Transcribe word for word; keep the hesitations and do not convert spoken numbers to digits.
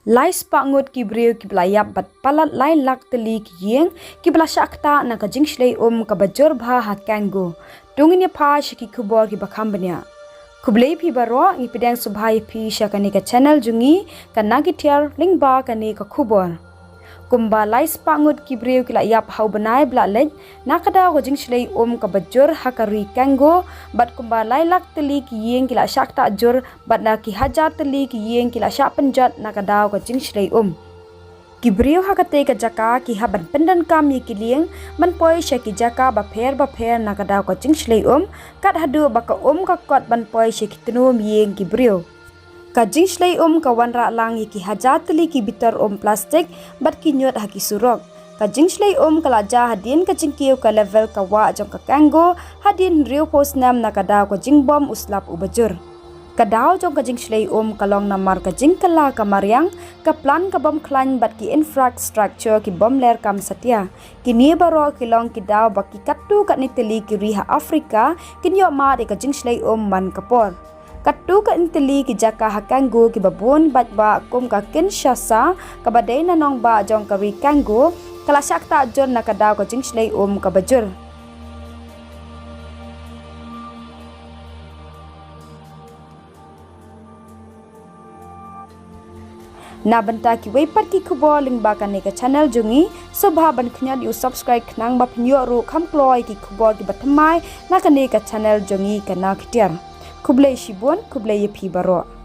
Lai spah ngut ki briew kiba la ïap bad palat lai lak tylli ki ïing kiba la shah ktah na ka jingshlei um kaba jur bha ha Kango. To ngin ïa phai sha ki khubor kiba kham bniah. Khublei phi baroh, ngi pdiang sngewbha ïa phi sha kane ka channel jong ngi, ka Nagithiar, lyngba kane ka khubor. Kumba lai spah ngut ki briew ki la ïap ha u bnai ba la leit na ka daw ka jingshlei um kaba jur ha ka ri Kango, bad kumba lai lak tylli ki ïing ki la shah ktah jur bad na ki hajar tylli ki ïing ki la shah pynjot na ka daw ka jingshlei um. Ki briew ha katei ka jaka ki hap ban pyndonkam ïa ki lieng ban poi sha ki jaka bapher bapher na ka daw ka jingshlei um, kat haduh ba ka um ka kot ban poi sha ki tnum ïing ki briew. Ka jingshlei um ka wanrah lang ïa ki hajar tylli ki bitar um plastik bad ki ñiut ha ki surok. Ka jingshlei um ka la jia hadien ka jingkiew ka level ka wah jong ka Kango hadien hynriewphew snem na ka daw ka jingbom u slap uba jur. Ka daw jong ka jingshlei um ka long namar ka jingkylla ka mariang, ka plan ka bym khlaiñ bad ki infrastructure ki bym ler kam satia. Kine baroh ki long ki daw ba ki katto katne tylli ki ri ha Afrika kin ïoh mad ïa ka jingshlei um man ka por. Katto katne tylli ki jaka ha Kango kiba bun bad ba kum ka Kinshasa kaba dei na nongbah jong ka ri Kango ka la shah ktah jur na ka daw ka jingshlei um kaba jur. Na bynta kiwei pat ki khubor lyngba kane ka channel jong ngi, sngewbha ban kñiot ïa u subscribe khnang ba phin ïoh ruh kham kloi ki khubor kiba thymmai na kane ka channel jong ngi ka Nagithiar. Khublei shibun, khublei ïa phi baroh.